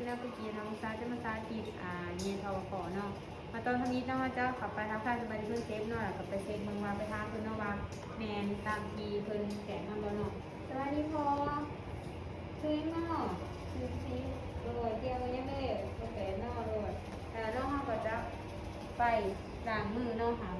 ແລ້ວເມື່ອກີ້ນ້ອງສາວຈະມາສາທິດ ອ່າ ແຍກ ທກຂ ເນາະ. ມາຕອນທຳອິດເນາະ ເຮົາຈະເຂົ້າໄປທັກທາຍສະບາຍດີຄົນເຈັບເນາະ ແລ້ວກໍໄປເຊັກເບິ່ງວ່າ ໄປຖາມເພິ່ນເນາະວ່າ ແມ່ນຕາມທີ່ເພິ່ນແຈ້ງນຳບໍ່ເນາະ. ສະບາຍດີພໍ່ ຊື່ຫຍັງເນາະ? ຊື່ ໂດຍ ກ່ຽວກັບຫຍັງເດີ? ບໍ່ແປນເນາະ. ໂດຍ ເອີ ນ້ອງເຮົາກໍຈະໄປລ້າງມືເນາະ ຫາ